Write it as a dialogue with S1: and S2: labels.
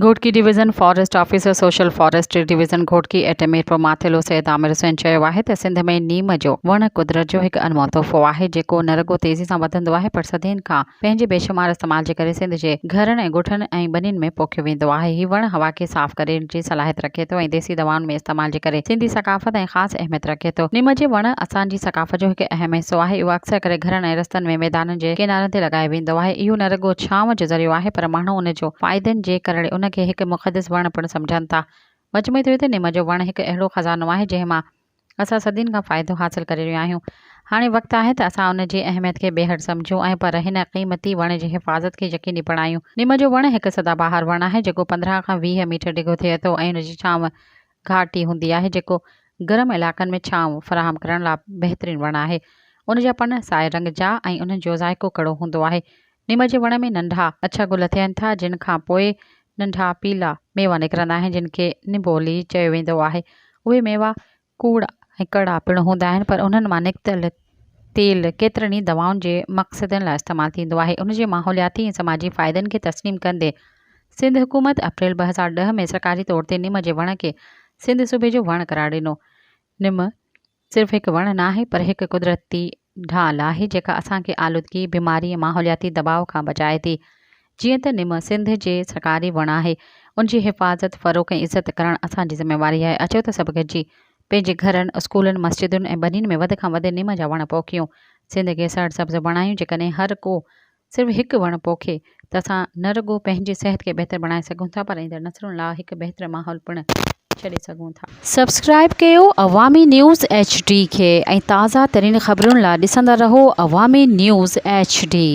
S1: Ghotki division forest officer social forestry division Ghotki at Mirpur Mathelo Syed Amir Hussain چيو آهي ته سنڌ ۾ نيم جو وڻ قدرت جو هڪ انمول تحفو آهي جيڪو نه رڳو تيزي سان وڌندو آهي پر صدين کان پنهنجي بيشمار استعمال جي ڪري سنڌ جي گهرن ۽ ڳوٺن ۽ ٻنين ۾ پوکيو ويندو آهي هي وڻ هوا کي صاف ڪرڻ جي صلاحيت رکي ٿو ۽ ديسي دوائن ۾ استعمال جي ڪري سنڌي ثقافت ۽ خاص اهميت رکي ٿو. نم جي وڻ اسان جي ثقافت جو هڪ اهم حصو آهي. اهو اڪثر ڪري گهرن ۽ رستن ۾ ميدانن جي ڪنارن تي لڳايو ويندو آهي. اهو نه رڳو ڇانو جو ذريعو آهي پر ماڻهو ان جو فائدن جي ڪرڙي ان کي هڪ مقدس وڻ پڻ سمجهن ٿا. مجموعي طور تي نم جو وڻ هڪ اهڙو خزانو آهي جنهن مان اسان صدين کان فائدو حاصل ڪري رهيا آهيون. هاڻي وقت آهي ته اسان ان جي اهميت کي ٻيهر سمجهون ۽ پر هن قيمتي وڻ جي حفاظت کي يقيني بڻايون. نم جو وڻ هڪ سدا بهار وڻ آهي جيڪو 15 کان 20 ميٽر ڊگهو ٿئي ٿو ۽ ان جي ڇانو گهاٽي هوندي آهي جيڪو گرم علائقن ۾ ڇانو فراهم ڪرڻ لا بهترين وڻ آهي. ان جا پن سائي رنگ جا ۽ انهن جو ذائقو ڪڙو هوندو آهي. نم جي وڻ ۾ ننڍا اڇا گل ٿين ٿا جن کان پوء ننڍا پيلا ميوا نڪرندا آهن جن کي نمبولي چيو ويندو آهي. اهي ميوا ڪوڙا ۽ ڪڙا پڻ هوندا آهن پر انهن مان نڪتل تيل ڪيترن ئي دوائن جي مقصدن لاء استعمال ٿيندو آهي. ان جي ماحولياتي ۽ سماجي فائدن کي تسليم ڪندي سنڌ حڪومت اپريل 2010 ۾ سرڪاري طور تي نم جي وڻ کي سنڌ صوبي جو وڻ قرار ڏنو. نم صرف هڪ وڻ ناهي پر هڪ قدرتي ڍال آهي جيڪا اسان کي آلودگي، بيماري ۽ ماحولياتي دٻاء کان بچائي ٿي. جيئن ته نم سنڌ جي سرڪاري وڻ آهي، ان جي حفاظت، فروغ ۽ عزت ڪرڻ اسان جي ذميواري آهي. اچو ته سڀ گڏجي پنهنجي گهرن، اسڪولن، مسجدن ۽ ٻنين ۾ وڌ کان وڌ نم جا وڻ پوکيون، سنڌ کي سرسبز بڻايون. جيڪڏهن هر ڪو صرف هڪ وڻ پوکي ته اسان نه رڳو پنهنجي صحت کي بهتر بڻائي سگهون ٿا پر ايندڙ نسلن لاء هڪ بهتر ماحول پڻ ڇڏي سگهون ٿا. سبسڪرائيب ڪيو عوامي نيوز ايڇ ڊي کي ۽ تازه ترين خبرن لاء ڏسندا رهو عوامي نيوز ايڇ ڊي.